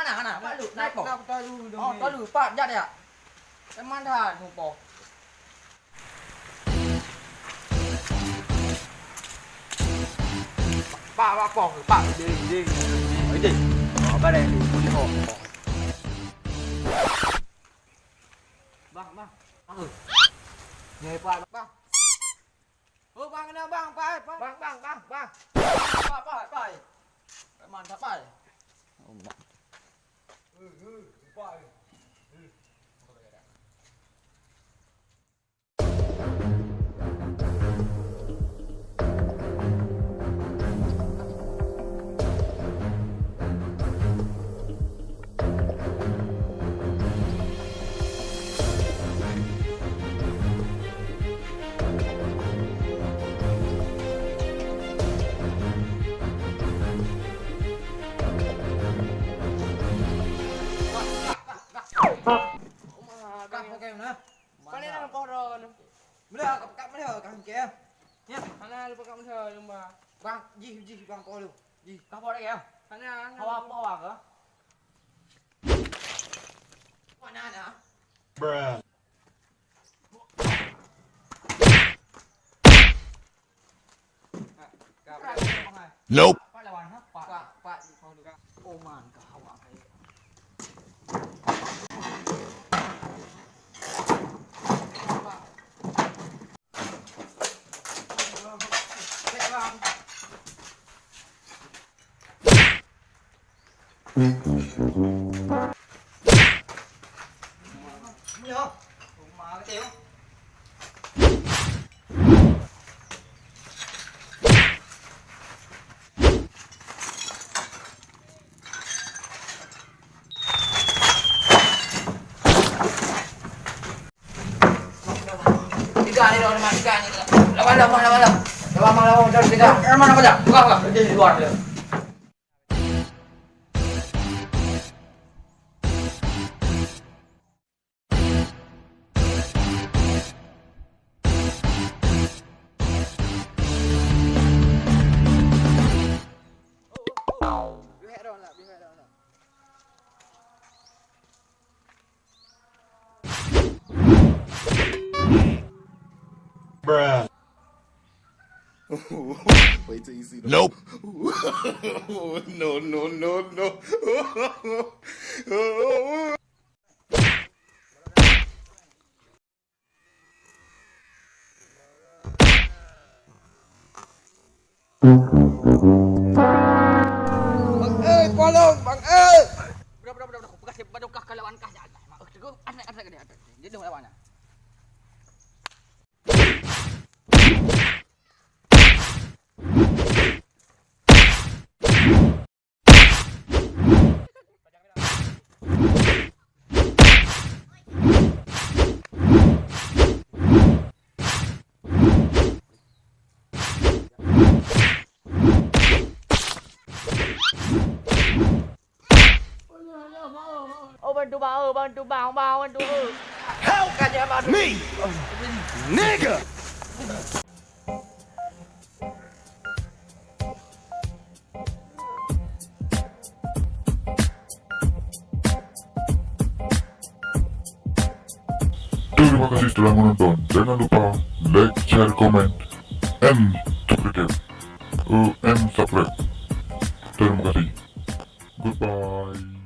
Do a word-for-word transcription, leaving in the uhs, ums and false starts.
hana, hana. Pak Lu, naik po. Nak tahu dulu. Oh, tahu dulu. Pak, jak, jak. Teman dah, nupo. Pak, pak, po, pak, ding, ding. Oh, ding. Oh, apa deh? Bang, bang. Bang. Ni, pak, bang. Oh, bang, kena, bang, pai, pai. Bang, bang, bang, bang. Pai, pai, pai. Mantap, pai. Oh, mantap. Eh, eh, pai. Eh. Ka pakai mana? Paling dalam pohon. Mula, ka pakai mana, ka pakai, ya? Ya. Mana lupa kat mana, Lumba? Bang, jih, jih, bang, pohon. Jih. Ka pohon lagi, ya? Sana, sana. Hawa apa, hawa ke? Mana, mana? Bruh. Nope. Tiga ni, lawan, lawan, lawan, lawan, lawan. Lawan, lawan, lawan, tiga. Eh, mana kau dah? Buka, buka. Dia di luar dia. Bruh. Wait till you see the Nope. No, no, no, no. Bang, eh, polong, bang, eh. Udah, udah, udah, udah. Bekas dia badong kah kalau angkah. Ya Allah, mak, eh, teguh. Anak, anak, anak, anak. Dia dah lawan dah. Oh, bantu bang, oh, bantu bang, bang, bantu, oh. Help me, nigga! Terima kasih telah menonton. Jangan lupa like, share, komen, and subscribe. Oh, and subscribe. Terima kasih. Goodbye.